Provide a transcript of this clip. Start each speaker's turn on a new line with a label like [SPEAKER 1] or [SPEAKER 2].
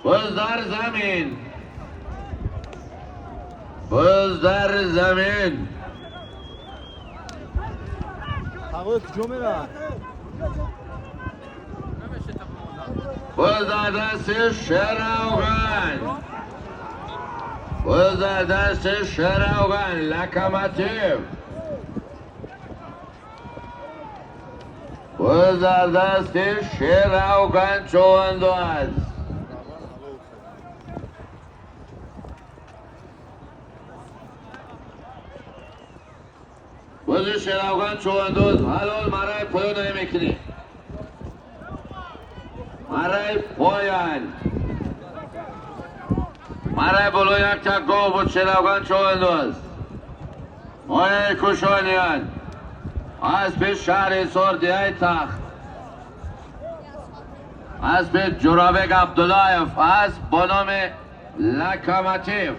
[SPEAKER 1] Буз дар замин. Буз дар замин.
[SPEAKER 2] Тағои куҷо меравад?
[SPEAKER 1] Буз дар дасти Шеравган. Буз дар дасти Шеравган. Локомотив. Буз дар дасти Шеравган чувандоз. Бузи Шеравган чувандоз ҳалол марай поён намекунӣ. Марай поян. Марай боло якта гов буд Шеравган чувандоз. Ояй кушониён. Аспи шаҳри Сордияи тахт. Аспи Ҷурабек Абдуллаев асп бо номи Локомотив.